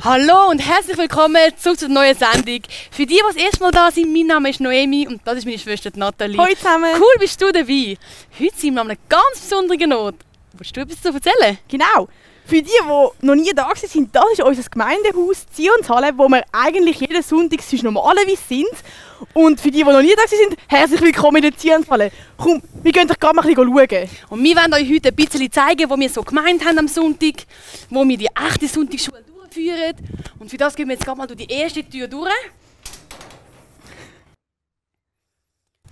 Hallo und herzlich willkommen zurück zur neuen Sendung. Für die, die das erste Mal da sind, mein Name ist Noemi und das ist meine Schwester Nathalie. Hallo zusammen. Cool, bist du dabei. Heute sind wir an einem ganz besonderen Ort. Willst du etwas zu erzählen? Genau. Für die, die noch nie da sind, das ist unser Gemeindehaus, die Zionshalle, wo wir eigentlich jeden Sonntag normalerweise sind. Und für die noch nie da sind, herzlich willkommen in der Zionshalle. Komm, wir gehen doch gerade mal ein bisschen schauen. Und wir wollen euch heute ein bisschen zeigen, was wir so gemeint haben am Sonntag, wo wir die echte Sonntagsschule durchführen. Und für das gehen wir jetzt gerade mal durch die erste Tür durch.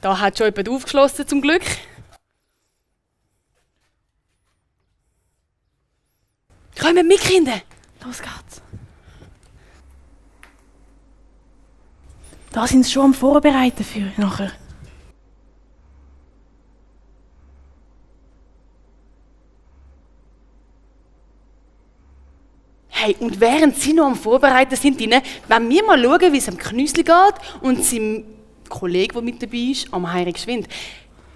Da hat schon jemand aufgeschlossen, zum Glück. Kommt mit, Kinder! Los geht's. Da sind sie schon am Vorbereiten für nachher. Hey, und während sie noch am Vorbereiten sind, wenn wir mal schauen, wie es am Knüssli geht und seinem Kollegen, der mit dabei ist, am Heiri Geschwind.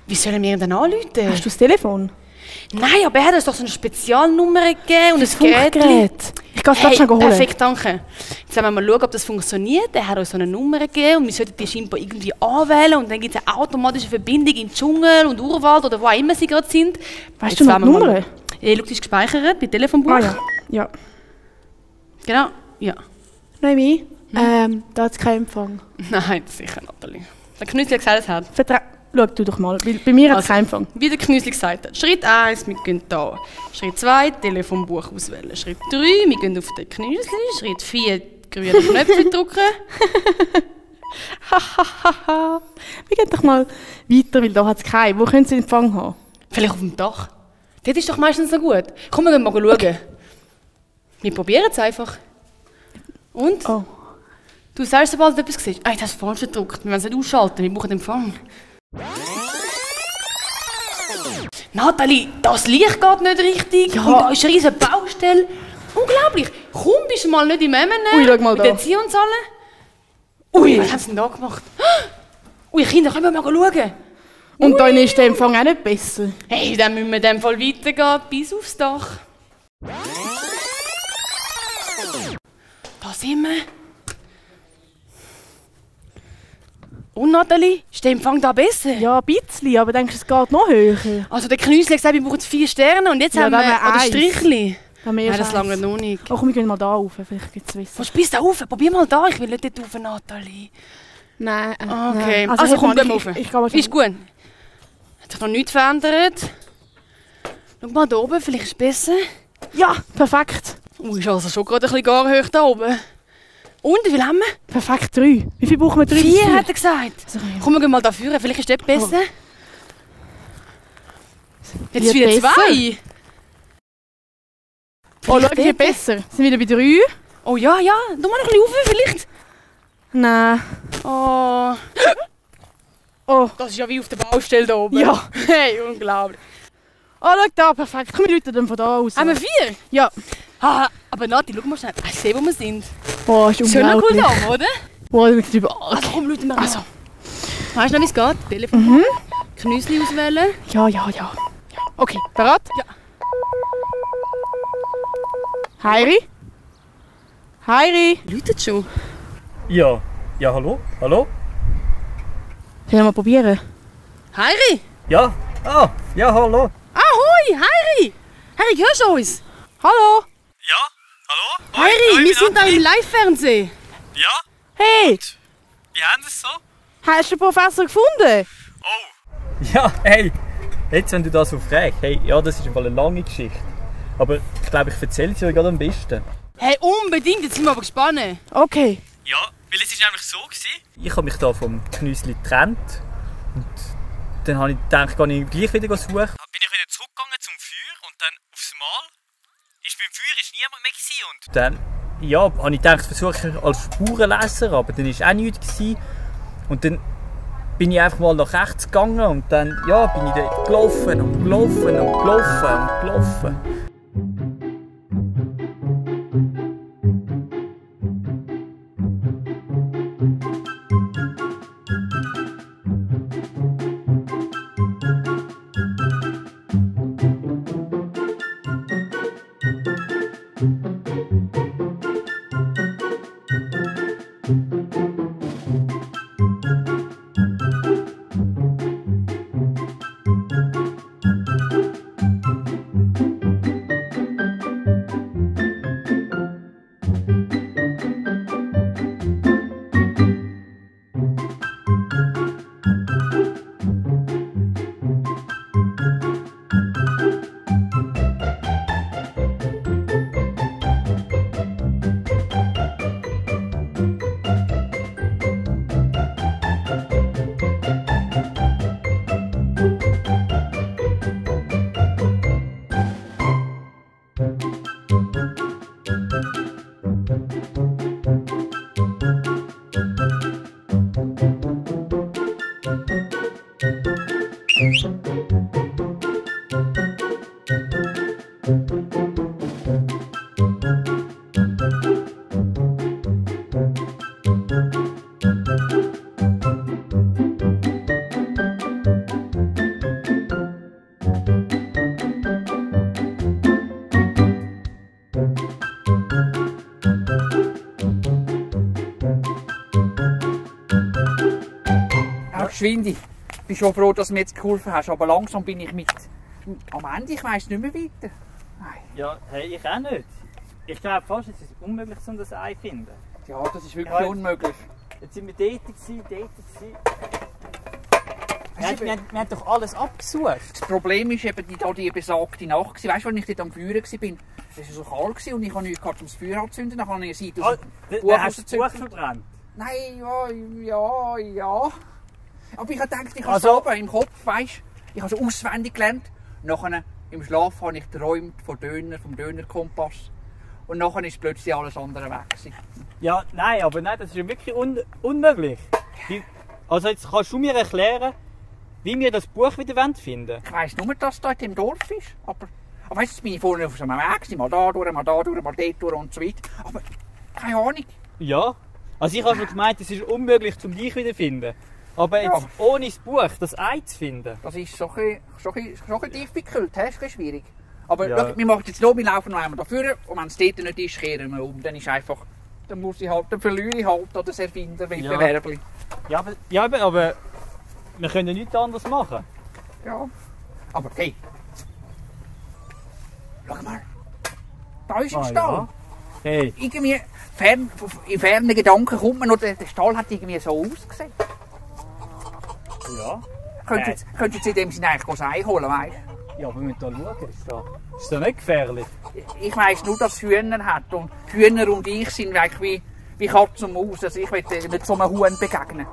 Wie sollen wir ihn denn anrufen? Hast du das Telefon? Nein, aber er hat uns doch so eine Spezialnummer gegeben und ein Gerät. Ich kann es Hey, schon holen. perfekt, danke. Jetzt wollen wir mal schauen, ob das funktioniert. Er hat uns so eine Nummer gegeben und wir sollten die scheinbar irgendwie anwählen und dann gibt es eine automatische Verbindung in den Dschungel und Urwald oder wo auch immer sie gerade sind. Weißt du noch die Nummer? Ja, schau, die ist gespeichert bei Telefonbuch. Ah ja. Ja. Genau, ja. Noemi, da hat es keinen Empfang. Nein, sicher, Nathalie. Der Knüssli hat gesagt, es hat. Schau du doch mal, weil bei mir hat es keinen Empfang. Wie der Knüssli gesagt hat. Schritt 1, wir gehen hier. Schritt 2, Telefonbuch auswählen. Schritt 3, wir gehen auf den Knüssli. Schritt 4, grüne Knöpfe drücken. Hahaha. Wir gehen doch mal weiter, weil da hat es keinen. Wo können sie Empfang haben? Vielleicht auf dem Dach. Dort ist doch meistens so gut. Komm, wir gehen mal schauen. Okay. Wir probieren es einfach. Und? Oh. Du sagst, sobald du etwas siehst. Ich habe es falsch gedrückt. Wir wollen es nicht ausschalten, wir brauchen Empfang. Nathalie, das Licht geht nicht richtig. Ja. Und da ist eine riesige Baustelle. Unglaublich. Komm, bist du mal nicht im Emmen? Ui, schau mal mit da. der Zionshalle? Ui, was haben sie denn da gemacht? Ui, Kinder, können wir mal schauen? Und dann ist der Empfang auch nicht besser. Hey, dann müssen wir in dem Fall weitergehen, bis aufs Dach. Da sind wir. Und Nathalie, ist der Empfang da besser? Ja, ein bisschen, aber denkst du, es geht noch höher? Also der Knüssli hat gesagt, wir brauchen 4 Sterne und jetzt Ja, haben dann wir haben wir oder 1. Strichli. Nein, Das lange noch nicht. Oh, komm, wir gehen mal da rauf, vielleicht gibt es Wissen. Was bist du da rauf? Probier mal da, ich will nicht dort rauf, Nathalie. Nein. Okay, Nein. also komm, gehen wir ich, rauf. ich, ich, Ist gut. Hat sich noch nichts verändert. Schau mal da oben, vielleicht ist es besser. Ja, perfekt. Ist also schon gerade ein bisschen gar hoch da oben. Und, wie viel haben wir? Perfekt, 3. Wie viel brauchen wir? 3? 4 hat er gesagt. Also, Komm, wir gehen mal da führen, vielleicht ist das besser. Jetzt Wird wieder besser. 2. Oh, schau, geht besser. Sind wieder bei 3? Oh ja, ja. Tu mal noch ein bisschen rauf, vielleicht. Nein. Oh. Oh. Das ist ja wie auf der Baustelle da oben. Ja. Hey, unglaublich. Oh, schau da, perfekt. Komm, wir rufen dann von da aus. Haben wir 4? Ja. Ah, aber Nati, schau mal schnell. Ich sehe, wo wir sind. Boah, ist Schön cool unglaublich. da, oder? Boah, das ist überall. Also komm, rufen wir mal. Also. Weißt du noch, wie es geht? Telefon. Knüssli auswählen. Ja. Okay, bereit? Ja. Heiri? Heiri? Läutet schon. Ja, hallo? Hallo? Sollen wir mal probieren? Heiri! Ja, ja, hallo. Ahoi, Heiri! Heiri, hörst du uns? Hallo? Ja, hallo? Heiri, wir sind da im Live-Fernsehen. Ja, Hey, wie haben Sie es so? hast du den Professor gefunden? Oh. Ja, hey, jetzt wenn du das so fragst, hey, ja, das ist im Fall eine lange Geschichte. Aber ich glaube, ich erzähle sie euch gerade am besten. Hey, unbedingt, jetzt sind wir aber gespannt. Okay. Ja, weil es ist nämlich so gewesen. Ich habe mich da vom Knüssli getrennt. Und dann habe ich gedacht, gehe ich gleich wieder suchen. Dann bin ich wieder zurückgegangen zum Feuer und dann aufs Mal. Beim Feuer ist niemand mehr gewesen. Und dann, ja, habe ich gedacht, versuche ich als Spurenleser, aber dann war auch nichts gewesen. Und dann bin ich einfach mal nach rechts gegangen und dann, ja, bin ich dort gelaufen und gelaufen und gelaufen und gelaufen. Schwindi, ich bin schon froh, dass du mir jetzt geholfen hast, aber langsam bin ich am Ende, ich weiss nicht mehr weiter. Nein. Ja, hey, ich auch nicht. Ich glaube fast, es ist unmöglich, um das Ei zu finden. Ja, das ist wirklich unmöglich. Jetzt sind wir dort gewesen. Wir haben doch alles abgesucht. Das Problem ist eben die besagte Nacht. Weißt du, als ich dort am Feuer war, es war so kalt und ich habe nichts zum Feuer anzünden. Dann habe ich eine Seite aus dem Buch rausgezündet. Verbrannt? Nein, ja. Aber ich habe gedacht, ich habe es im Kopf, weißt, ich habe es auswendig gelernt. Nachher im Schlaf habe ich geträumt vom Dönerkompass. Und nachher ist plötzlich alles andere weg gewesen. Ja, nein, das ist ja wirklich unmöglich. Also jetzt kannst du mir erklären, wie wir das Buch wieder finden wollen? Ich weiss nur, dass es dort im Dorf ist. Aber weißt du, jetzt bin ich vorne auf so einem Weg, mal da durch, mal dort durch und so weiter. Aber keine Ahnung. Ja, also ich habe schon gemeint, es ist unmöglich, um dich wieder zu finden. Aber jetzt ohne das Buch das Ei zu finden. Das ist so ein bisschen difficult, das ist schwierig. Aber schau, wir machen jetzt noch, wir laufen noch einmal dafür und wenn es dort nicht ist, kehren wir um. Dann ist einfach, dann verliere ich halt an das Erfinderwettbewerb. Ja, aber wir können nichts anderes machen. Ja, aber hey, schau mal, da ist ein Stall. Ja. Hey. Irgendwie, in fernen Gedanken kommt man noch, der Stall hat irgendwie so ausgesehen. Ja. Könntest du jetzt in dem Sinne eigentlich das Ei holen, weißt du? Ja, aber wir müssen da schauen. Ist das nicht gefährlich? Ich weiss nur, dass es Hühner hat. Und Hühner und ich sind eigentlich wie Katze und Maus. Also ich will nicht so einem Huhn begegnen.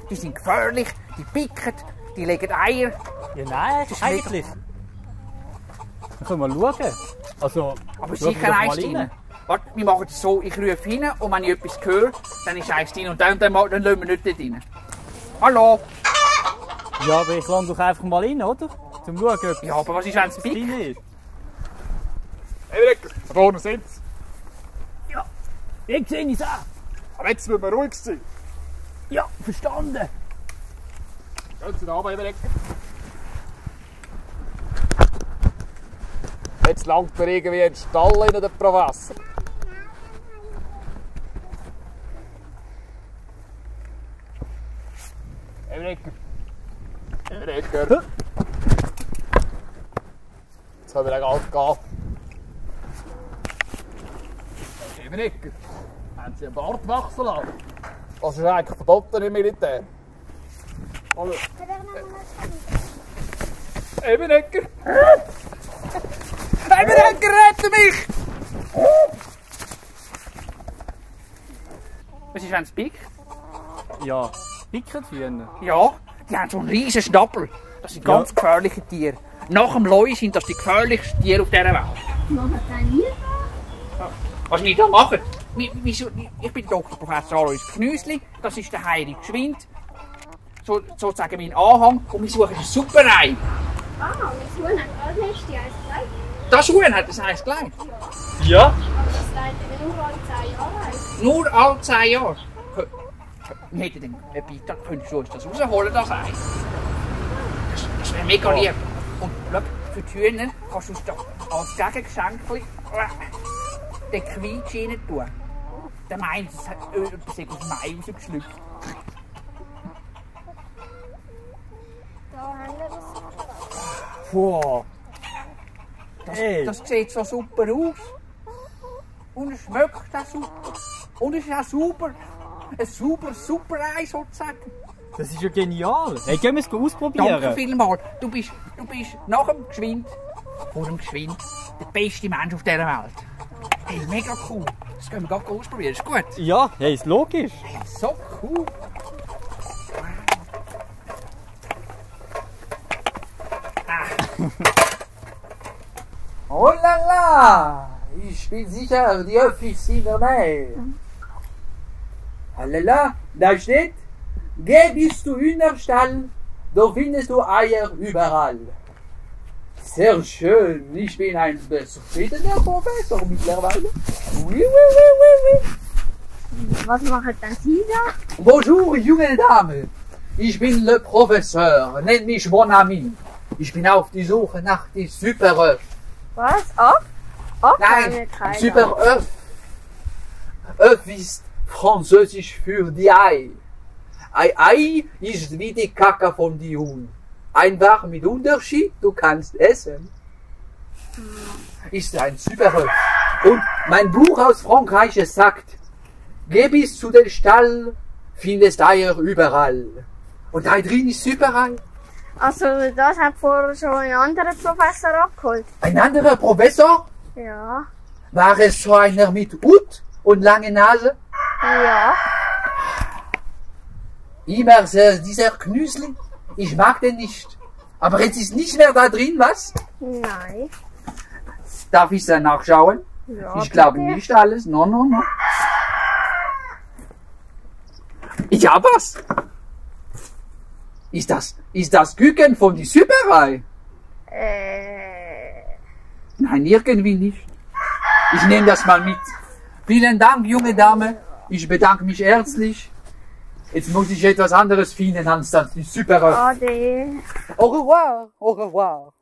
Die sind gefährlich, die picken, die legen Eier. Ja, nein, eigentlich. Dann können wir schauen. Also, aber sicher eins drin. Warte, wir machen es so, ich rufe rein und wenn ich etwas höre, dann ist eins drin und dann lassen wir nicht dort rein. Hallo? Ja, aber ich lande doch einfach mal rein, oder? Zum schauen, ob ja, aber was ist, wenn es pickt? Hey, Rick, da vorne sind's. Ja, ich sehe es auch. Aber jetzt müssen wir ruhig sein. Ja, verstanden. Gehen Sie da runter, Rick. Jetzt langt mir irgendwie in den Stall rein, der Professor. Hey, Ricker. Ricker. Jetzt können wir den Galt gehen. Hey, Ricker. Haben Sie einen Bart wachsen lassen? Das ist eigentlich verboten im Militär. Hallo. Hey, Ricker. Hey, Ricker, rette mich! Was ist, wenn es pickt? Ja, picken die Hühner? Ja, die haben so einen riesen Schnabel. Das sind ganz gefährliche Tiere. Nach dem Leu sind das die gefährlichsten Tiere auf dieser Welt. Machen das nie? Was wir hier machen? Ich bin Dr. Professor Alois Knüsli, das ist der Heilige Geschwind. Sozusagen mein Anhang. Und wir suchen ein super Ei. Ah, das Huhn hat gerade nicht die Eis gleich. Das Huhn hat das Eis gleich? Ja. Aber das leitet nur alle 10 Jahre Eis. Nur alle 10 Jahre? Wir hätten den Beitrag, könntest du uns das rausholen, das Ei? Das wäre mega lieb. Und schau, für die Hühner kannst du uns da als Gegengeschenk den Quietsch rein tun. Der meint, es hat etwas aus dem Mai rausgeschlüpft. Da haben wir das. Wow. Das sieht so super aus. Und es schmeckt auch super. Und es ist auch sauber. Ein super Ei sozusagen. Das ist ja genial. Hey, gehen wir es ausprobieren? Danke vielmals. Du bist nach dem Geschwind, vor dem Geschwind, der beste Mensch auf dieser Welt. Hey, mega cool. Das können wir gerade ausprobieren. Ist gut? Ja, hey, ist logisch. Hey, so cool. Oh la la! Ich bin sicher, die Öffis sind in der Nähe. Halala, da steht, geh bis zu Hühnerstall, da findest du Eier überall. Sehr schön, ich bin ein zufriedener Professor mittlerweile. Oui, oui, oui, oui, oui. Was machen denn Sie da? Bonjour, junge Dame. Ich bin le Professeur, nenn mich mon ami. Ich bin auf die Suche nach die Superöff. Was? Ab? Nein, Superöff. Öff ist französisch für die Ei. Ein Ei ist wie die Kacke von die Huhn. Einfach mit Unterschied, du kannst essen. Ist ein Superöff. Und mein Buch aus Frankreich es sagt, geh bis zu den Stall, findest Eier überall. Und da drin ist Superei. Also, das hat vorher schon ein anderer Professor abgeholt. Ein anderer Professor? Ja. War es so einer mit Hut und lange Nase? Ja. Immer dieser Knüsli. Ich mag den nicht. Aber jetzt ist nicht mehr da drin, was? Nein. Darf ich dann nachschauen? Ja, Ich glaube bitte. nicht alles. No, no, no. Ich hab was. Ist das Küken von die Superei? Nein, irgendwie nicht. Ich nehme das mal mit. Vielen Dank, junge Dame. Ich bedanke mich herzlich. Jetzt muss ich etwas anderes finden als das die Superei. Ade. Au revoir, au revoir.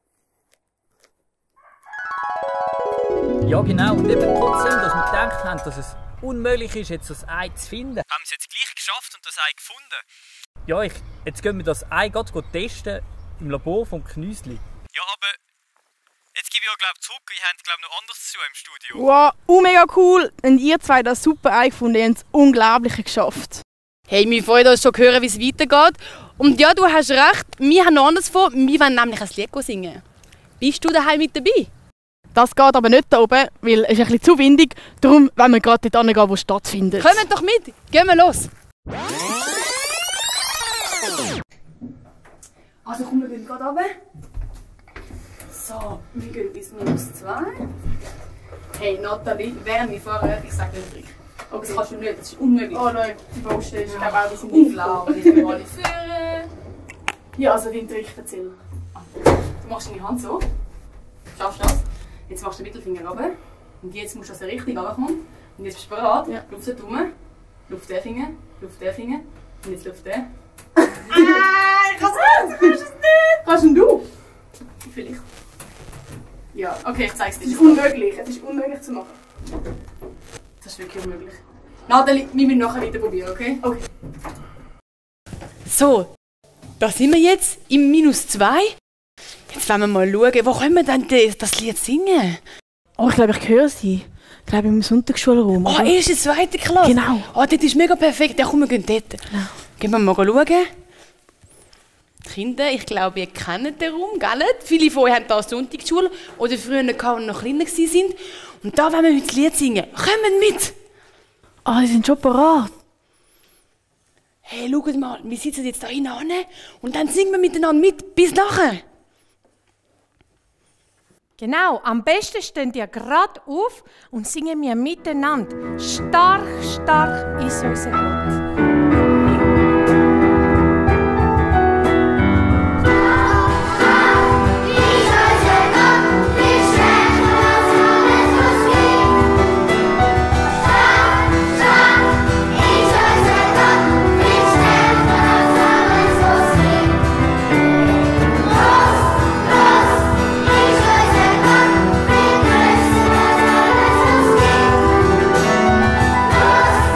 Ja, genau. Und eben trotzdem, dass wir gedacht haben, dass es unmöglich ist, jetzt das Ei zu finden, haben wir es jetzt gleich geschafft und das Ei gefunden. Ja, jetzt gehen wir das Ei gerade testen im Labor vom Knüsli. Ja, aber jetzt gebe ich auch glaube zurück. Ich habe glaube noch anderes zu tun im Studio. Wow, mega cool. Und ihr zwei das super Ei gefunden, ihr habt das Unglaubliche geschafft. Hey, wir freuen uns schon zu hören, wie es weitergeht. Und ja, du hast recht, wir haben noch anders vor. Wir wollen nämlich ein Lied singen. Bist du daheim mit dabei? Das geht aber nicht da oben, weil es ist ein bisschen zu windig. Darum wollen wir gerade dort hingehen, wo es stattfindet. Kommt doch mit, gehen wir los. Also kommen wir gehen gerade runter. So, wir gehen bis -2. Hey Nathalie, während wir fahren, ich sage nicht richtig. Oh, das kannst du nicht, das ist unmöglich. Oh nein, die Baustelle ist, glaube ich, auch Unglaublich, jetzt müssen wir alle führen. Ja, also den Trick erzählen. Du machst deine Hand so. Schaffst du das? Jetzt machst du den Mittelfinger runter. Und jetzt musst du, dass er richtig runterkommt. Und jetzt bist du bereit. Ja. Luft dort rum. Luft den Finger. Luft den Finger. Und jetzt luft den. Ich kann es nicht! Du kannst es nicht! Kannst du? Vielleicht. Ja, okay, ich zeig's dir. Es ist unmöglich, es ist unmöglich zu machen. Das ist wirklich unmöglich. Nathalie, wir müssen nachher weiter probieren, okay? Okay. So, da sind wir jetzt im -2. Jetzt wollen wir mal schauen, wo können wir denn das Lied singen? Oh, ich glaube, ich höre sie. Ich glaube, im Sonntagsschulraum. Oh, erste, zweite Klasse? Genau. Oh, das ist mega perfekt. Ja, komm, wir gehen dort. Genau. Gehen wir mal schauen. Die Kinder, ich glaube, ihr kennt den Raum, gell? Viele von euch haben hier Sonntagsschule oder früher gehabt, noch kleiner waren. Und da wollen wir heute das Lied singen. Kommt mit! Ah, die sind schon parat. Hey, schaut mal, wir sitzen jetzt da hinein und dann singen wir miteinander mit. Bis nachher! Genau, am besten stehen ihr gerade auf und singen wir miteinander. Stark, stark ist unser Gott. Los,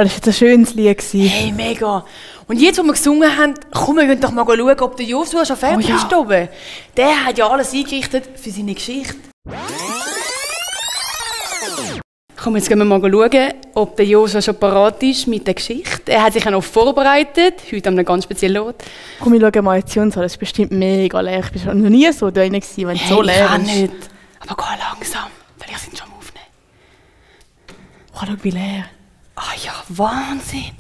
das war jetzt ein schönes Lied. Hey, mega. Und jetzt, wo wir gesungen haben, komm, wir gehen doch mal schauen, ob der Joshua schon fertig ist oben. Der hat ja alles eingerichtet für seine Geschichte. Komm, jetzt gehen wir mal schauen, ob der Joshua schon parat ist mit der Geschichte. Er hat sich ja noch vorbereitet, heute an einem ganz speziellen Ort. Komm, wir schauen mal jetzt, das ist bestimmt mega leer. Ich war noch nie so drin, wenn es so leer ist. Ich kann nicht. Aber geh langsam, vielleicht sind sie schon am Aufnehmen. Oh, schau, wie leer. Ah ja, Wahnsinn.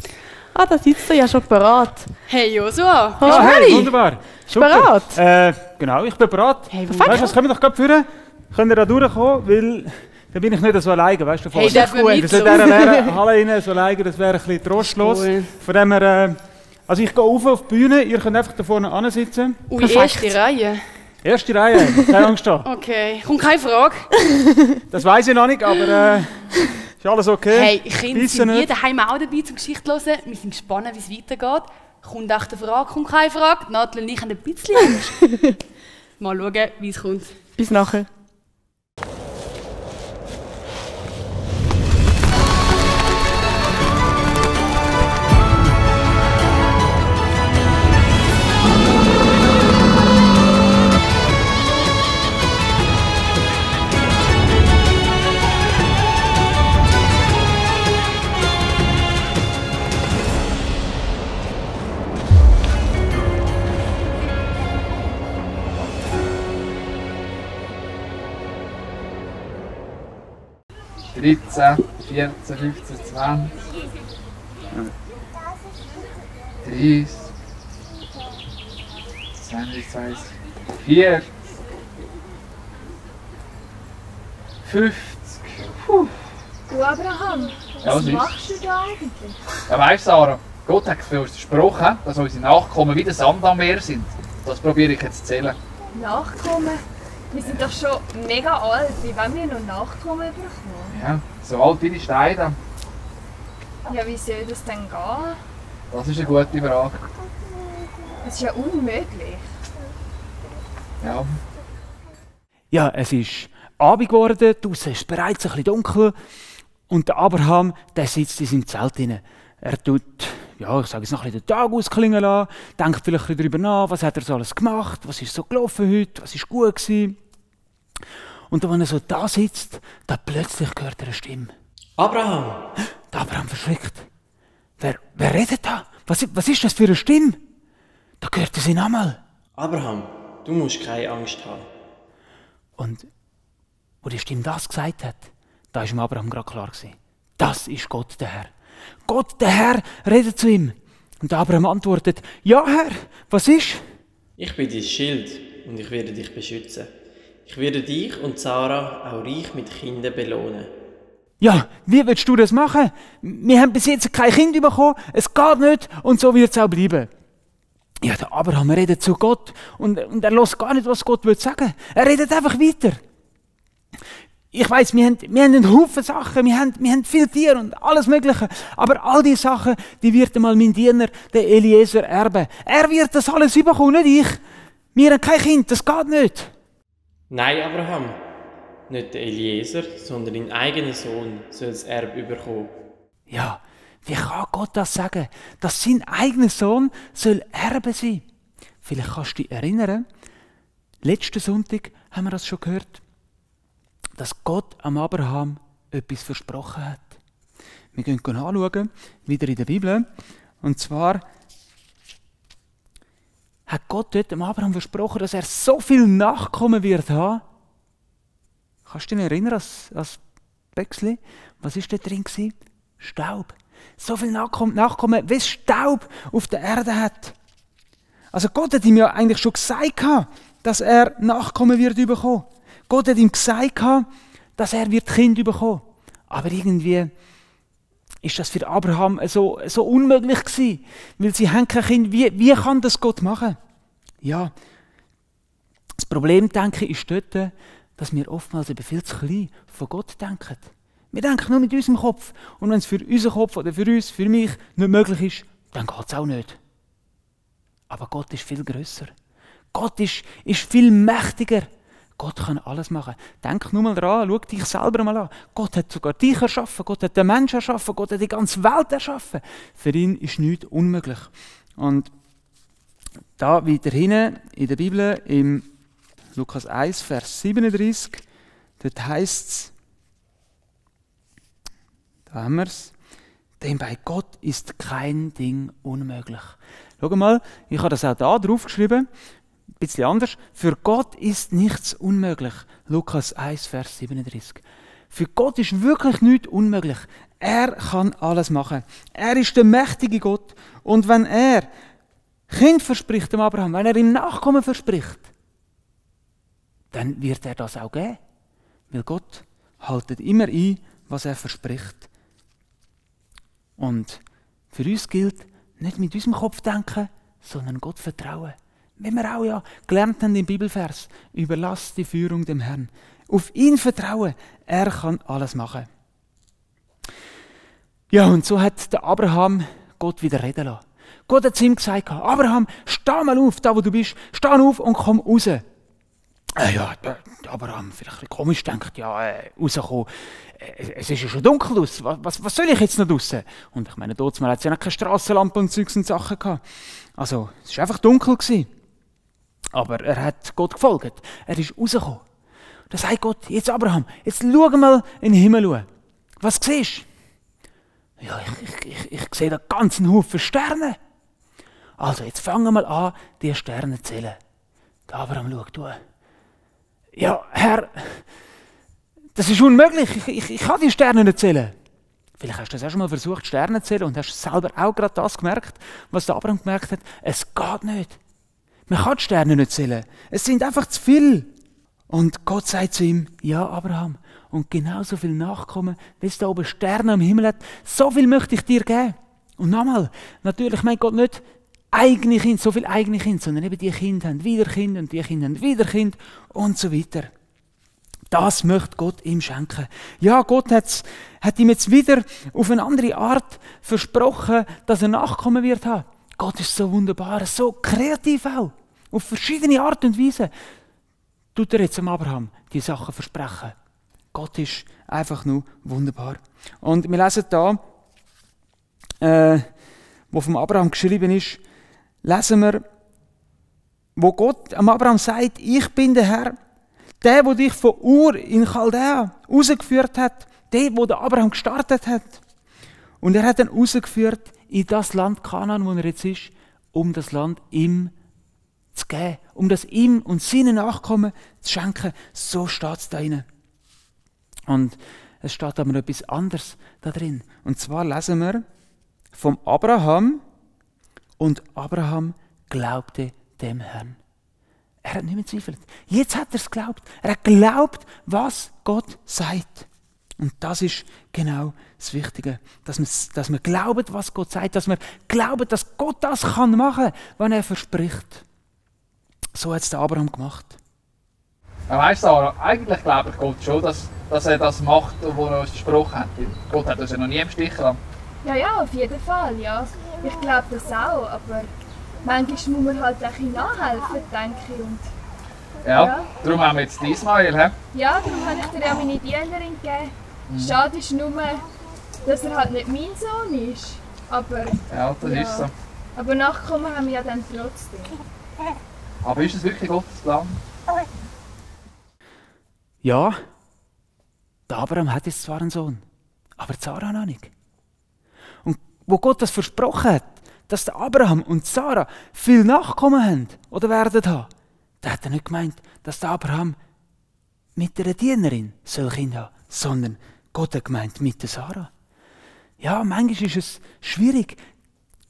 Ah, da sitzt er ja schon parat. Hey Joshua, Oh, Ah, hey, hey. wunderbar. Bist du bereit? Genau, ich bin bereit. Hey, Weißt du was, können wir doch gerade führen? Können wir da durchkommen? Weil dann bin ich nicht so alleine, weißt du? hey, dürfen wir Wir sind in dieser leeren Halle rein, so alleine, das wäre ein bisschen trostlos. Cool. Von dem her, also ich gehe auf die Bühne, ihr könnt einfach da vorne ansitzen. Ui, erste Reihe. Erste Reihe, keine Angst da. Okay, kommt keine Frage. Das weiss ich noch nicht, aber ist alles okay. Hey, Kinder Bissen sind nicht. nie daheim auch dabei zum Geschichte hören. Wir sind gespannt, wie es weitergeht. Kommt echt eine Frage, kommt keine Frage. Nadel und ich haben ein bisschen Angst. Mal schauen, wie es kommt. Bis nachher. Dreizehn, 14, 15, 20, 30, 22, 40, 50. Puh. Du Abraham, Ja, was was machst du da eigentlich? Ja, weißt du, Sarah, Gott hat für uns versprochen, dass unsere Nachkommen wie der Sand am Meer sind. Das probiere ich jetzt zu zählen. Nachkommen? Wir sind doch schon mega alt. Wie wollen wir noch Nachkommen bekommen? Ja, so alt wie die Steine. Ja, wie soll das denn gehen? Das ist eine gute Frage. Das ist ja unmöglich. Ja. Ja, es ist Abend geworden, draussen ist es bereits ein bisschen dunkel und der Abraham, der sitzt in seinem Zelt drin. Er tut, ja, ich sage jetzt noch ein bisschen den Tag ausklingen lassen, denkt vielleicht ein bisschen darüber nach, was hat er so alles gemacht, was ist so gelaufen heute, was ist gut gewesen. Und wenn er so da sitzt, dann plötzlich hört er eine Stimme. Abraham! Der Abraham verschreckt. Wer redet da? Was ist das für eine Stimme? Da hört er seinen Namen. Abraham, du musst keine Angst haben. Und wo die Stimme das gesagt hat, da ist dem Abraham gerade klar gewesen. Das ist Gott der Herr. Gott der Herr redet zu ihm. Und Abraham antwortet, ja Herr, was ist? Ich bin dein Schild und ich werde dich beschützen. Ich werde dich und Sarah auch reich mit Kindern belohnen. Ja, wie willst du das machen? Wir haben bis jetzt kein Kind bekommen, es geht nicht und so wird es auch bleiben. Ja, der Abraham redet zu Gott und er lässt gar nicht, was Gott will sagen. Er redet einfach weiter. Ich weiss, wir haben einen Haufen Sachen, wir haben viele Tiere und alles Mögliche. Aber all diese Sachen, die wird einmal mein Diener, der Eliezer, erben. Er wird das alles bekommen, nicht ich. Wir haben kein Kind, das geht nicht. Nein, Abraham, nicht der Eliezer, sondern dein eigener Sohn soll das Erbe bekommen. Ja, wie kann Gott das sagen, dass sein eigener Sohn soll Erbe sein? Vielleicht kannst du dich erinnern, letzten Sonntag haben wir das schon gehört, dass Gott am Abraham etwas versprochen hat. Wir gehen anschauen, wieder in der Bibel. Und zwar hat Gott dort dem Abraham versprochen, dass er so viel Nachkommen wird haben. Kannst du dich erinnern, als Bächsli? Was war da drin? Staub. So viel Nachkommen, wie es Staub auf der Erde hat. Also Gott hat ihm ja eigentlich schon gesagt, dass er Nachkommen wird bekommen. Gott hat ihm gesagt, dass er Kind bekommen. Aber irgendwie ist das für Abraham so unmöglich gewesen, weil sie haben kein Kind. Wie kann das Gott machen? Ja, das Problem, denke ich, ist dort, dass wir oftmals eben viel zu klein von Gott denken. Wir denken nur mit unserem Kopf. Und wenn es für unseren Kopf oder für uns, für mich nicht möglich ist, dann geht es auch nicht. Aber Gott ist viel grösser. Gott ist viel mächtiger. Gott kann alles machen. Denk nur mal daran, schau dich selber mal an. Gott hat sogar dich erschaffen, Gott hat den Menschen erschaffen, Gott hat die ganze Welt erschaffen. Für ihn ist nichts unmöglich. Und da weiter hinten in der Bibel, im Lukas 1, Vers 37, dort heisst es, da haben wir es, denn bei Gott ist kein Ding unmöglich. Schau mal, ich habe das auch da drauf geschrieben, ein bisschen anders. Für Gott ist nichts unmöglich. Lukas 1, Vers 37. Für Gott ist wirklich nichts unmöglich. Er kann alles machen. Er ist der mächtige Gott. Und wenn er Kind verspricht dem Abraham, wenn er ihm Nachkommen verspricht, dann wird er das auch geben. Weil Gott haltet immer ein, was er verspricht. Und für uns gilt, nicht mit unserem Kopf denken, sondern Gott vertrauen. Wie wir auch ja gelernt haben im Bibelvers, überlass die Führung dem Herrn. Auf ihn vertrauen, er kann alles machen. Ja, und so hat der Abraham Gott wieder reden lassen. Gott hat zu ihm gesagt, Abraham, steh mal auf, da wo du bist, steh auf und komm raus. Ja, der Abraham, vielleicht ein bisschen komisch, denkt, ja, rauskommen. Es ist ja schon dunkel draussen. Was soll ich jetzt noch draussen? Und ich meine, dort hat es ja noch keine Strassenlampe und Zeugs und Sachen gehabt. Also, es war einfach dunkel gewesen. Aber er hat Gott gefolgt. Er ist rausgekommen. Da sagt Gott, jetzt Abraham, jetzt schau mal in den Himmel. Was siehst du? Ja, ich sehe da ganz einen Haufen Sterne. Also, jetzt fangen wir mal an, die Sterne zu zählen. Der Abraham schaut, du. Ja, Herr, das ist unmöglich. Ich kann die Sterne nicht zählen. Vielleicht hast du das auch schon mal versucht, Sterne zu zählen und hast selber auch gerade das gemerkt, was der Abraham gemerkt hat. Es geht nicht. Man kann die Sterne nicht zählen. Es sind einfach zu viel. Und Gott sagt zu ihm, ja, Abraham, und genauso viel Nachkommen, wie es da oben Sterne am Himmel hat, so viel möchte ich dir geben. Und nochmal, natürlich meint Gott nicht eigene Kinder, so viele eigene Kinder, sondern eben die Kinder haben wieder Kinder und die Kinder haben wieder Kinder und so weiter. Das möchte Gott ihm schenken. Ja, Gott hat ihm jetzt wieder auf eine andere Art versprochen, dass er Nachkommen wird haben. Gott ist so wunderbar, so kreativ auch. Auf verschiedene Art und Weise tut er jetzt dem Abraham die Sachen versprechen. Gott ist einfach nur wunderbar. Und wir lesen da, wo vom Abraham geschrieben ist, lesen wir, wo Gott am Abraham sagt, ich bin der Herr, der dich von Ur in Chaldea rausgeführt hat, der, wo der Abraham gestartet hat. Und er hat ihn rausgeführt in das Land Kanaan, wo er jetzt ist, um das Land ihm zu geben, um das ihm und seinen Nachkommen zu schenken. So steht es da drin. Und es steht aber noch etwas anderes da drin. Und zwar lesen wir vom Abraham, und Abraham glaubte dem Herrn. Er hat nicht mehr zweifelt. Jetzt hat er es geglaubt. Er hat geglaubt, was Gott sagt. Und das ist genau das Wichtige. Dass wir glauben, was Gott sagt. Dass wir glauben, dass Gott das kann machen, was er verspricht. So hat es der Abraham gemacht. Ja, weißt du, Sarah, eigentlich glaube ich Gott schon, dass er das macht, was er uns versprochen hat. Gott hat uns ja noch nie im Stich gelassen. Ja, auf jeden Fall, ja. Ich glaube das auch, aber manchmal muss man halt auch nachhelfen, denke ich. Und, ja, darum haben wir jetzt Ismael, he? Ja, darum habe ich dir ja meine Dienerin gegeben. Schade ist nur, dass er halt nicht mein Sohn ist. Aber, ja, das ist so. Aber Nachkommen haben wir ja dann trotzdem. Aber ist es wirklich Gottes Plan? Ja, der Abraham hat jetzt zwar einen Sohn, aber Sarah noch nicht. Und wo Gott das versprochen hat, dass der Abraham und Sarah viel Nachkommen haben oder werden haben, da hat er nicht gemeint, dass der Abraham mit einer Dienerin soll Kind haben, sondern Gott hat gemeint mit der Sarah. Ja, manchmal ist es schwierig,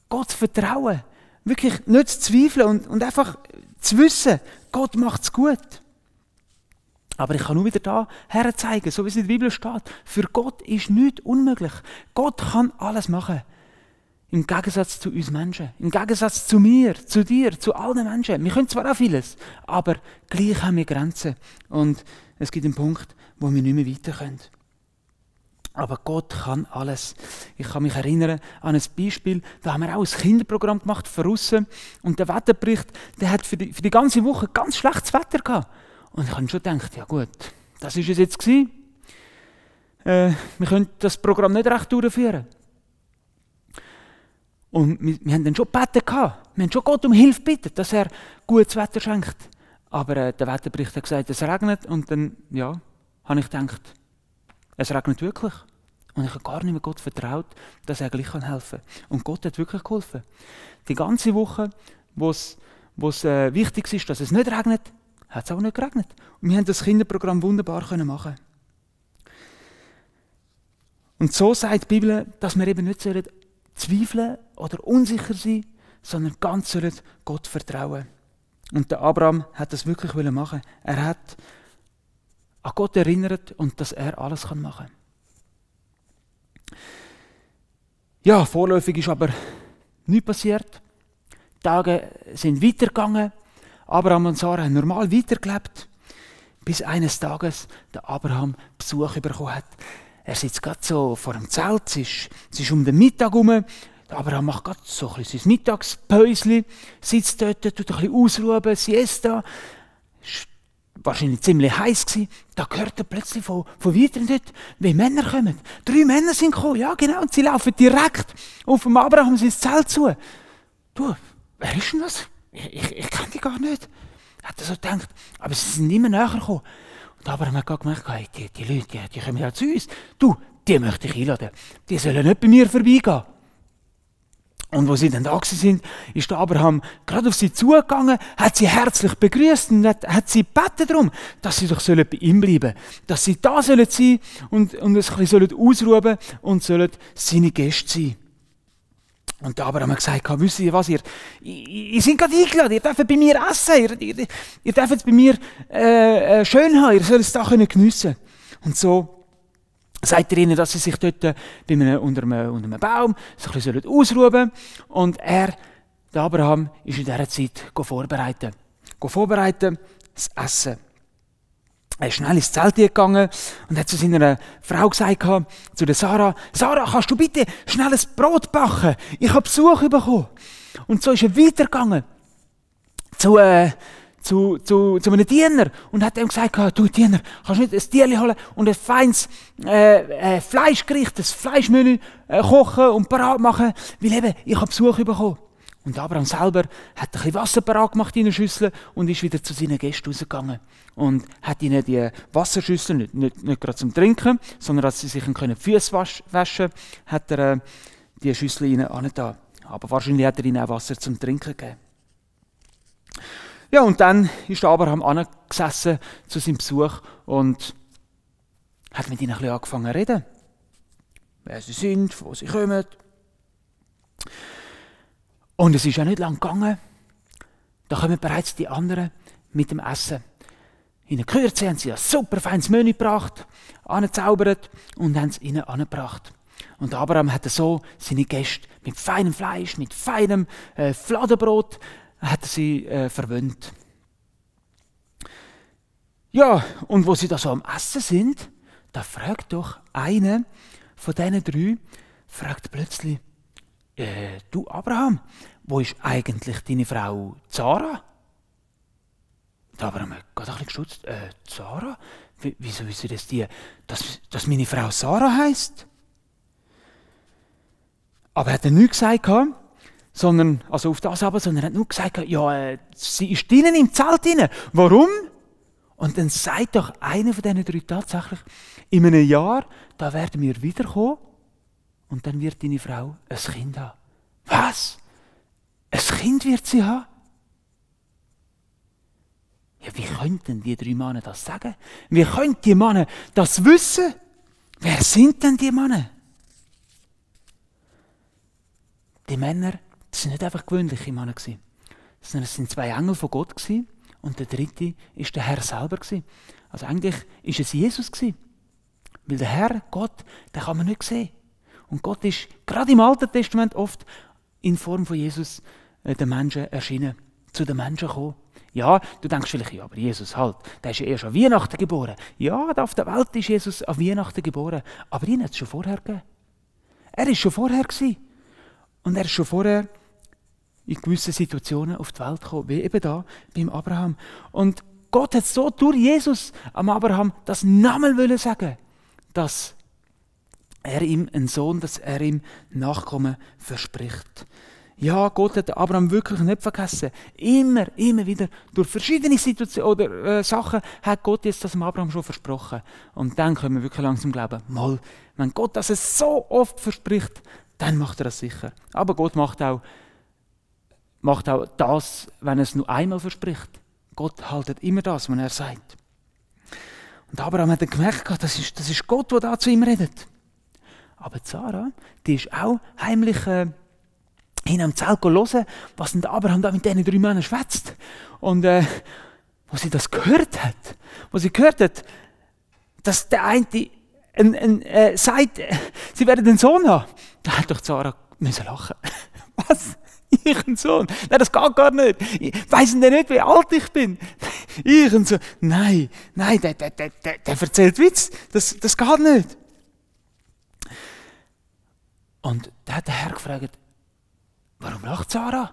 Gott zu vertrauen, wirklich nicht zu zweifeln und einfach zu wissen, Gott macht es gut. Aber ich kann nur wieder da herzeigen, so wie es in der Bibel steht. Für Gott ist nichts unmöglich. Gott kann alles machen. Im Gegensatz zu uns Menschen. Im Gegensatz zu mir, zu dir, zu allen Menschen. Wir können zwar auch vieles, aber gleich haben wir Grenzen. Und es gibt einen Punkt, wo wir nicht mehr weiter können. Aber Gott kann alles. Ich kann mich erinnern an ein Beispiel, da haben wir auch ein Kinderprogramm gemacht, von aussen. Und der Wetterbericht, der hat für die ganze Woche ganz schlechtes Wetter gehabt. Und ich habe schon gedacht, ja gut, das war es jetzt gewesen. Wir können das Programm nicht recht durchführen. Und wir haben dann schon gebeten gehabt. Wir haben schon Gott um Hilfe gebeten, dass er gutes Wetter schenkt. Aber der Wetterbericht hat gesagt, es regnet. Und dann, ja, habe ich gedacht, es regnet wirklich. Und ich habe gar nicht mehr Gott vertraut, dass er gleich helfen kann. Und Gott hat wirklich geholfen. Die ganze Woche, wo es wichtig ist, dass es nicht regnet, hat es auch nicht geregnet. Und wir haben das Kinderprogramm wunderbar machen. Und so sagt die Bibel, dass wir eben nicht zweifeln oder unsicher sein, sondern ganz Gott vertrauen. Und der Abraham hat das wirklich machen. Er hat an Gott erinnert und dass er alles machen kann. Ja, vorläufig ist aber nichts passiert. Die Tage sind weitergegangen. Abraham und Sarah haben normal weitergelebt, bis eines Tages der Abraham Besuch bekommen hat. Er sitzt gerade so vor dem Zelt, es ist um den Mittag herum. Der Abraham macht gerade so ein bisschen sein Mittagspäuschen, sitzt dort, tut ein bisschen ausruhen, Siesta. Es war wahrscheinlich ziemlich heiß gewesen. Da hört er plötzlich von weiteren dort, wie Männer kommen. 3 Männer sind gekommen, ja genau, und sie laufen direkt auf dem Abraham sein Zelt zu. Du, wer ist denn das? Ich kenne die gar nicht. Hat er so gedacht, aber sie sind immer näher gekommen. Und Abraham hat gerade gemerkt, hey, die Leute, die kommen ja zu uns. Du, die möchte ich einladen. Die sollen nicht bei mir vorbeigehen. Und wo sie dann da waren, ist der Abraham gerade auf sie zugegangen, hat sie herzlich begrüßt und hat sie gebeten darum, dass sie doch bei ihm bleiben sollen. Dass sie da sein sollen und es ein bisschen ausruhen und sollen seine Gäste sein. Und der Abraham hat gesagt, wisst ihr was, ihr seid gerade eingeladen, ihr dürft bei mir essen, ihr dürft es bei mir schön haben, ihr sollt es da geniessen. Und so sagt er ihnen, dass sie sich dort unter einem Baum so ein bisschen ausruhen sollen. Und der Abraham, ist in dieser Zeit vorbereiten. Das Essen. Er ist schnell ins Zelt gegangen und hat zu seiner Frau gesagt, zu der Sarah, Sarah, kannst du bitte schnell ein Brot backen? Ich habe Besuch bekommen. Und so ist er weitergegangen zu einem Diener und hat ihm gesagt, du Diener, kannst du nicht ein Tierchen holen und ein feines Fleischgericht, ein Fleischmenü kochen und parat machen, weil eben, ich habe Besuch bekommen. Und Abraham selber hat ein bisschen Wasser parat gemacht in eine Schüssel und ist wieder zu seinen Gästen rausgegangen. Und hat ihnen die Wasserschüssel, nicht gerade zum Trinken, sondern dass sie sich die Füße waschen, hat er die Schüssel ihnen angetan. Aber wahrscheinlich hat er ihnen auch Wasser zum Trinken gegeben. Ja, und dann ist Abraham angesessen zu seinem Besuch und hat mit ihnen ein bisschen angefangen zu reden. Wer sie sind, wo sie kommen. Und es ist ja nicht lang gegangen. Da kommen bereits die anderen mit dem Essen. In der Kürze haben sie ein super feines Menü gebracht, angezaubert und haben es ihnen angebracht. Und Abraham hat so seine Gäste mit feinem Fleisch, mit feinem Fladenbrot, hat sie verwöhnt. Ja, und wo sie da so am Essen sind, da fragt doch einer von diesen 3, fragt plötzlich, du Abraham, wo ist eigentlich deine Frau Sarah? Und Abraham hat gerade ein bisschen gestutzt, Sarah? Wieso wissen das dass meine Frau Sarah heisst? Aber er hat nichts gesagt, sondern, also auf das aber, sondern er hat nur gesagt, ja, sie ist drinnen im Zelt drin. Warum? Und dann sagt doch einer von diesen 3 tatsächlich, in einem Jahr, da werden wir wiederkommen und dann wird deine Frau ein Kind haben. Was? Ein Kind wird sie haben? Ja, wie könnten die 3 Männer das sagen? Wie können die Männer das wissen? Wer sind denn die Männer? Die Männer, das sind nicht einfach gewöhnliche Männer, sondern es sind 2 Engel von Gott und der 3. ist der Herr selber. Also eigentlich ist es Jesus. Weil der Herr, Gott, den kann man nicht sehen. Und Gott ist gerade im Alten Testament oft in Form von Jesus den Menschen erschienen, zu den Menschen gekommen. Ja, du denkst vielleicht, ja, aber Jesus halt, der ist ja erst an Weihnachten geboren. Ja, auf der Welt ist Jesus an Weihnachten geboren, aber ihn hat es schon vorher gegeben. Er war schon vorher gewesen. Und er ist schon vorher in gewissen Situationen auf die Welt gekommen, wie eben da beim Abraham. Und Gott hat so durch Jesus am Abraham das nochmal sagen, dass er ihm einen Sohn, dass er ihm Nachkommen verspricht. Ja, Gott hat Abraham wirklich nicht vergessen. Immer wieder, durch verschiedene Situationen oder Sachen hat Gott jetzt das dem Abraham schon versprochen. Und dann können wir wirklich langsam glauben, mal, wenn Gott das so oft verspricht, dann macht er das sicher. Aber Gott macht auch das, wenn er es nur einmal verspricht. Gott haltet immer das, was er sagt. Und Abraham hat dann gemerkt, das ist Gott, der da zu ihm redet. Aber Sarah, die ist auch heimlich hin am Zelt hören, was denn Abraham da mit diesen 3 Männern schwätzt. Und wo sie das gehört hat, dass der eine sagt, sie werden einen Sohn haben, da hat doch Sarah müssen lachen. Was? Ich ein Sohn? Nein, das geht gar nicht. Weiss denn nicht, wie alt ich bin? Ich ein Sohn? Nein, der erzählt Witz. Das geht nicht. Und da hat der Herr gefragt, warum lacht Sarah?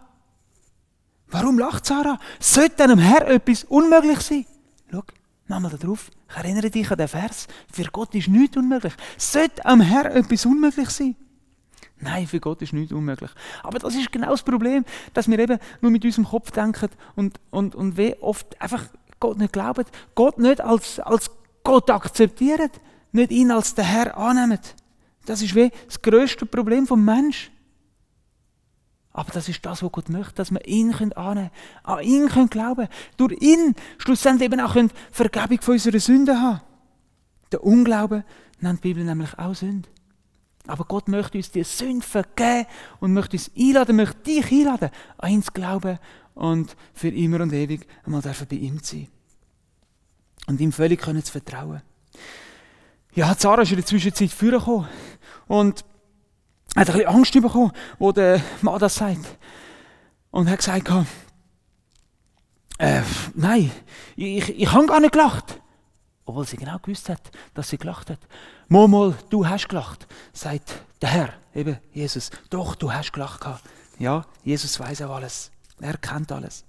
Warum lacht Sarah? Sollte einem Herr etwas unmöglich sein? Schau, nochmal da drauf. Ich erinnere dich an den Vers. Für Gott ist nichts unmöglich. Sollte einem Herr etwas unmöglich sein? Nein, für Gott ist nichts unmöglich. Aber das ist genau das Problem, dass wir eben nur mit unserem Kopf denken und wie oft einfach Gott nicht glauben, Gott nicht als Gott akzeptieren, nicht ihn als den Herr annehmen. Das ist wie das grösste Problem vom Menschen. Aber das ist das, was Gott möchte, dass wir ihn annehmen können, an ihn glauben können, durch ihn schlussendlich eben auch Vergebung von unseren Sünden haben. Der Unglaube nennt die Bibel nämlich auch Sünde. Aber Gott möchte uns die Sünde vergeben und möchte uns einladen, möchte dich einladen, an ihn zu glauben und für immer und ewig einmal bei ihm zu sein. Und ihm völlig zu vertrauen. Ja, Sarah ist in der Zwischenzeit vorgekommen und hat ein bisschen Angst bekommen, wo der Mann das sagt. Und hat gesagt, nein, ich habe gar nicht gelacht. Obwohl sie genau gewusst hat, dass sie gelacht hat. Mal, du hast gelacht, sagt der Herr, eben Jesus. Doch, du hast gelacht gehabt. Ja, Jesus weiß auch alles. Er kennt alles.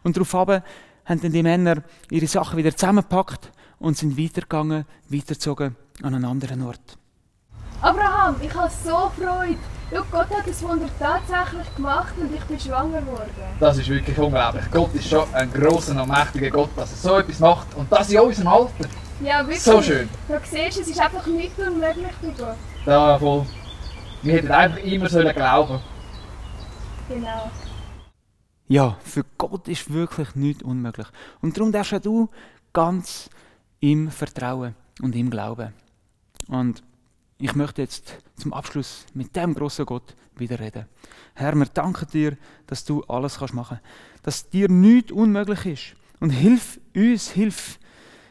Und daraufhin haben dann die Männer ihre Sachen wieder zusammengepackt und sind weitergezogen an einen anderen Ort. Abraham, ich habe so Freude. Schau, Gott hat das Wunder tatsächlich gemacht und ich bin schwanger geworden. Das ist wirklich unglaublich. Gott ist schon ein grosser und mächtiger Gott, dass er so etwas macht. Und das in unserem Alter. Ja, wirklich. So schön. Du siehst, es ist einfach nicht unmöglich bei Gott. Ja, voll. Wir hätten einfach immer glauben. Genau. Ja, für Gott ist wirklich nichts unmöglich. Und darum darfst auch du ganz ihm vertrauen und ihm glauben. Und ich möchte jetzt zum Abschluss mit dem grossen Gott wieder reden. Herr, wir danken dir, dass du alles machen kannst. Dass dir nichts unmöglich ist. Und hilf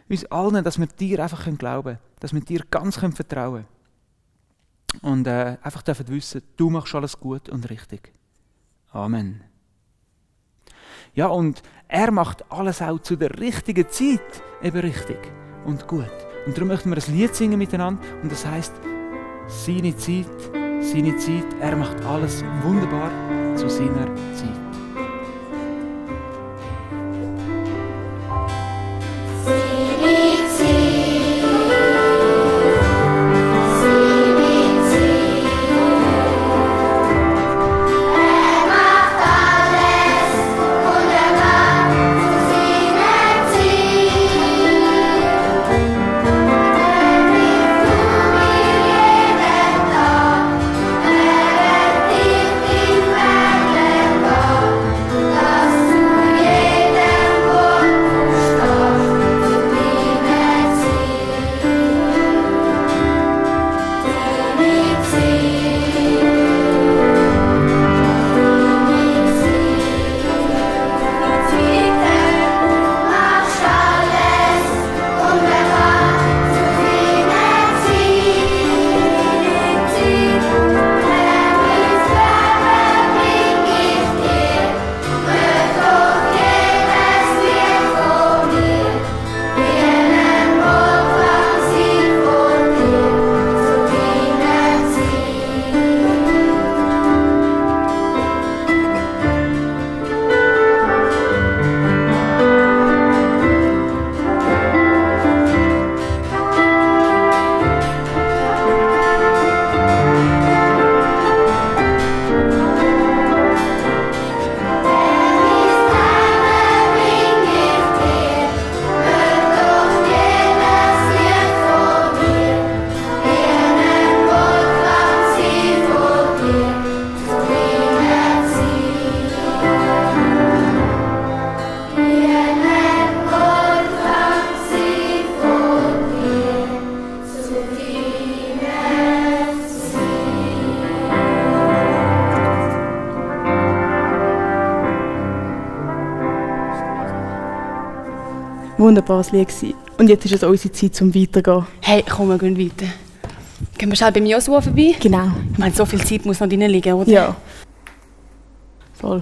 uns allen, dass wir dir einfach glauben können. Dass wir dir ganz vertrauen können. Und einfach dürfen wissen, du machst alles gut und richtig. Amen. Ja, und er macht alles auch zu der richtigen Zeit eben richtig und gut. Und darum möchten wir ein Lied singen miteinander. Und das heisst, seine Zeit, er macht alles wunderbar zu seiner Zeit. Tag Wunderbares Lied gewesen. Und jetzt ist es unsere Zeit, zum weiterzugehen. Hey, komm, wir gehen weiter. Gehen wir schnell bei Josua vorbei? Genau. Ich meine, so viel Zeit muss noch drin liegen, oder? Ja. Voll.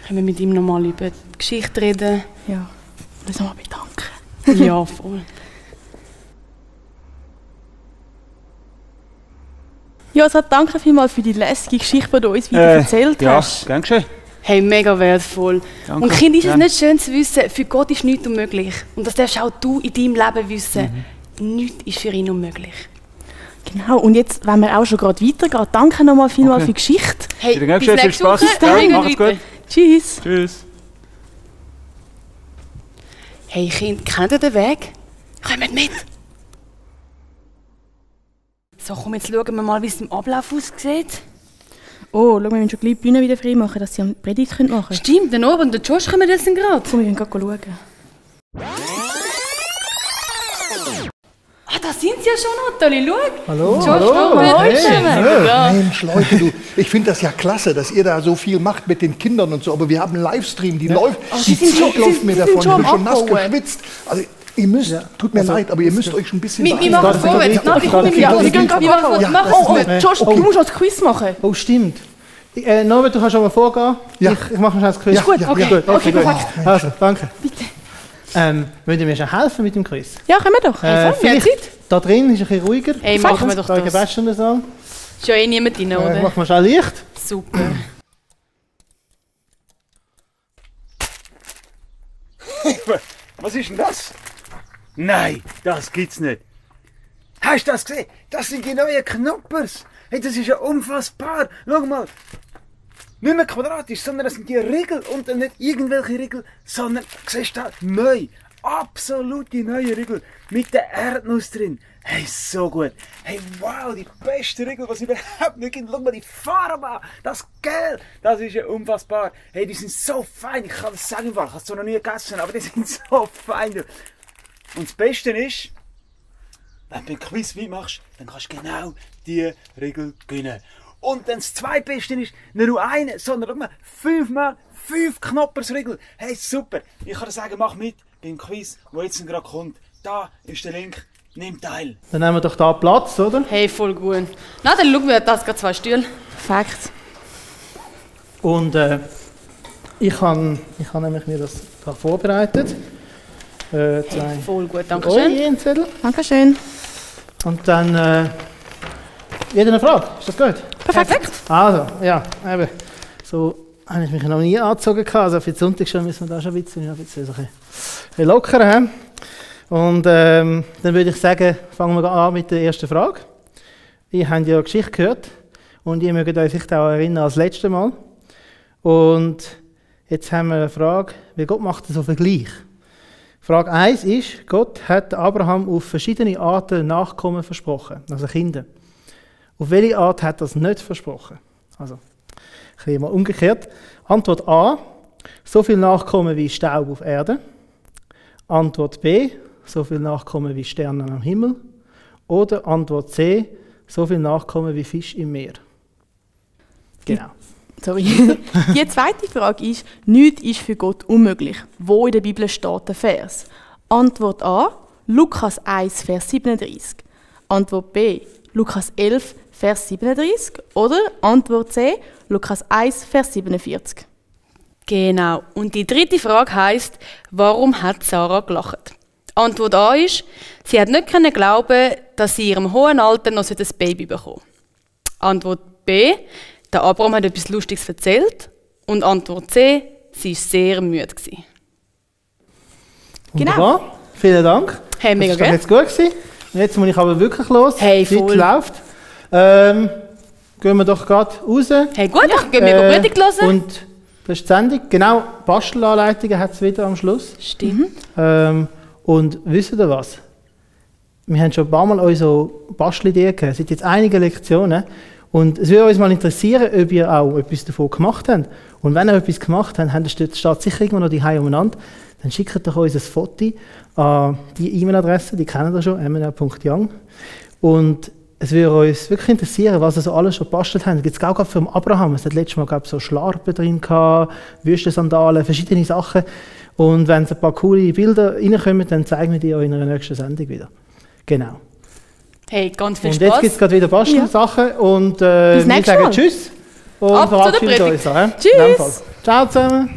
Können wir mit ihm nochmal über die Geschichte reden? Ja. Uns nochmal bedanken. Ja, voll. Ja, also danke vielmals für die lässige Geschichte, die du uns wieder erzählt hast. Ja, gern geschehen. Hey, mega wertvoll. Danke. Und Kind, ist es Ja. nicht schön zu wissen, für Gott ist nichts unmöglich. Und das darfst auch du in deinem Leben wissen. Nichts ist für ihn unmöglich. Genau, und jetzt, wenn wir auch schon gerade weitergehen, danke nochmal vielmals für die Geschichte. Hey, Gern geschehen, viel Spaß. Ja, Ja, macht's gut. Tschüss. Tschüss. Hey Kind, kennt ihr den Weg? Kommt mit! So, komm, jetzt schauen wir mal, wie es im Ablauf aussieht. Oh, schau, wir müssen schon gleich die Bühne wieder frei machen, dass sie am Predigt machen können. Stimmt, der Norbert und der Josh kommen jetzt gerade. Komm, wir gehen gerade schauen. Ah, da sind sie ja schon, Nathalie, schau. Hallo, Josh, hallo. Norbert, Hey, Mensch, Leute, du, ich finde das ja klasse, dass ihr da so viel macht mit den Kindern und so, aber wir haben einen Livestream, die läuft, die Zeit läuft mir davon, ich bin schon nass geschwitzt. Also, ihr müsst, tut mir leid, aber ihr müsst euch schon ein bisschen Wir machen vorwärts. Wir gehen gerade vorwärts. Josh, du musst das Quiz machen. Oh, stimmt. Norbert, du kannst schon mal vorgehen. Ja. Ich mache schnell das Quiz. Ja, Gut, ja, okay. ja. Okay, perfekt. Also, danke. Bitte. Würdet ihr mir schon helfen mit dem Quiz? Ja, können wir doch. Vielleicht da drin ist ein bisschen ruhiger. Hey, machen wir doch da das. Bachelor-Saal. Ist ja eh niemand drin, oder? Machen wir schnell Licht. Super. Was ist denn das? Nein, das gibt's nicht. Hast du das gesehen? Das sind die neuen Knoppers. Hey, das ist ja unfassbar. Schau mal. Nicht mehr quadratisch, sondern das sind die Riegel. Und dann nicht irgendwelche Riegel, sondern, siehst du da, neu. Absolute neue Riegel. Mit der Erdnuss drin. Hey, so gut. Hey, wow, die beste Riegel, was überhaupt nicht gibt. Schau mal die Farbe an. Das Gelb. Das ist ja unfassbar. Hey, die sind so fein. Ich kann das sagen, ich habe es noch nie gegessen, aber die sind so fein. Und das Beste ist, wenn du ein Quiz mitmachst, dann kannst du genau diese Regel gewinnen. Und dann das Zweitbeste ist, nicht nur eine, sondern schau mal, 5 mal 5 Knoppersregel. Hey, super. Ich kann dir sagen, mach mit beim Quiz, der jetzt gerade kommt. Da ist der Link. Nimm teil. Dann nehmen wir doch da Platz, oder? Hey, voll gut. Na, dann schauen wir, das gerade 2 Stühle. Perfekt. Und ich habe nämlich mir das da vorbereitet. Hey, voll gut, danke Oh, schön. einen Zettel. Dankeschön. Und dann jeder eine Frage. Ist das gut? Perfekt. Also, ja, eben. So habe ich mich noch nie angezogen. Also für den Sonntag schon müssen wir da schon ein bisschen so ein bisschen lockern. He? Und dann würde ich sagen, fangen wir an mit der ersten Frage. Ihr habt ja eine Geschichte gehört und ihr mögt euch vielleicht auch erinnern als letztes Mal. Und jetzt haben wir eine Frage, wie Gott macht so Vergleich. Frage 1 ist, Gott hat Abraham auf verschiedene Arten Nachkommen versprochen, also Kinder. Auf welche Art hat er es nicht versprochen? Also, ein bisschen mal umgekehrt. Antwort A, so viel Nachkommen wie Staub auf Erde. Antwort B, so viel Nachkommen wie Sterne am Himmel. Oder Antwort C, so viel Nachkommen wie Fisch im Meer. Genau. Sorry. Die zweite Frage ist, nichts ist für Gott unmöglich. Wo in der Bibel steht der Vers? Antwort A, Lukas 1, Vers 37. Antwort B, Lukas 11, Vers 37. Oder Antwort C, Lukas 1, Vers 47. Genau. Und die dritte Frage heisst, warum hat Sarah gelacht? Antwort A ist, sie hat nicht glauben, dass sie in ihrem hohen Alter noch ein Baby bekommen. Antwort B, der Abraham hat etwas Lustiges erzählt. Und Antwort C, sie war sehr müde. Wunderbar. Vielen Dank. Hey, mega das war jetzt gut gewesen. Und jetzt muss ich aber wirklich los. Hey, die Zeit voll. läuft. Gehen wir doch gerade raus. Hey, gut, dann gehen wir Predigt hören. Und das ist die Sendung. Genau, Bastelanleitungen hat es wieder am Schluss. Stimmt. Und wisst ihr was? Wir haben schon ein paar Mal euch so Bastelideen gegeben. Es sind jetzt einige Lektionen. Und es würde uns mal interessieren, ob ihr auch etwas davon gemacht habt. Und wenn ihr etwas gemacht habt, steht sicher irgendwo noch die Hause umeinander. Dann schickt doch uns ein Foto an die E-Mail-Adresse, die kennt ihr schon, mnr.young. Und es würde uns wirklich interessieren, was sie alles schon gebastelt haben. Es gibt es auch gerade für Abraham. Es hat letztes Mal so Schlarpen drin gehabt, Wüstensandalen, verschiedene Sachen. Und wenn ein paar coole Bilder reinkommen, dann zeigen wir die auch in einer nächsten Sendung wieder. Genau. Hey, ganz viel Spaß. Und jetzt gibt es gerade wieder Bastelsachen und wir sagen Tschüss und verabschieden uns. Tschüss. Ciao zusammen.